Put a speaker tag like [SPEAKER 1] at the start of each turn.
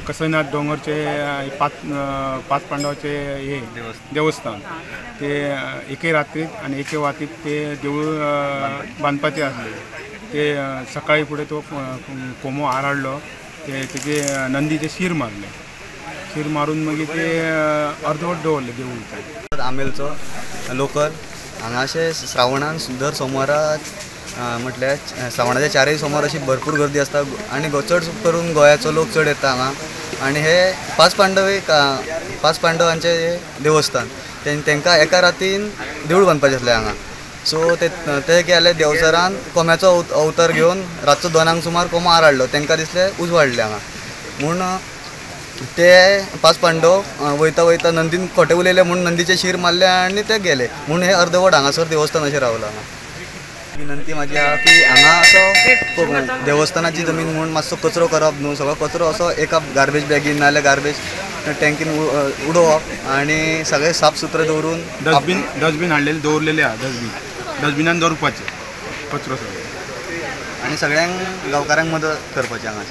[SPEAKER 1] कसनाथ दोंगरचे पांच पांडवाचे हे देवस्थान ते एके रात्रीत आनी एके वातीत ते देवूळ बांदपाचे आसले. ते सकाळी फुडें तो कोमो हार हाडलो, ते तेजे नंदीचे शीर मारले, शीर मारून मागीर ते अर्दवट दवरले देवूळ.
[SPEAKER 2] आमेलचो लोकल हांगाशे श्रावणान दर सोमारा म्हटल्यार श्रावणाच्या चारय सोमार अशी भरपूर गर्दी आसता आनी चड करून गोंयाचो लोक चड येता हांगा. आनी हे पांच पांडवांचे देवस्थान तांकां एका रातीन देवूळ बांदपाचें आसलें हांगा. सो ते गेले देवसरान कोम्याचो अवतार घेवन रातचो 2 सुमार कोमो हार हाडलो, तांकां दिसलें उजवाडलें हांगा म्हूण ते पांच पांडव वयता वयता नंदीन खोटें उलयलें म्हूण नंदीचे शीर मारले आनी ते गेले म्हूण हे अर्दवट हांगासर देवस्थान अशें रावलां. हांगा विनंती म्हाजी आहा की हांगा असो देवस्थानाची जमीन म्हूण मातसो कचरो करप न्हू, सगळो कचरो असो एका गार्बेज बॅगीन नाजाल्यार गार्बेज टँकीन उडोवप आनी सगळें साफ सुत्र दवरून
[SPEAKER 1] डस्टबीन हाडलेले दवरलेले आहा, डस्टबिनान दवरपाचें कचरो सगळो
[SPEAKER 2] आनी सगळ्यांक गांवकारांक मदत करपाची हांगा.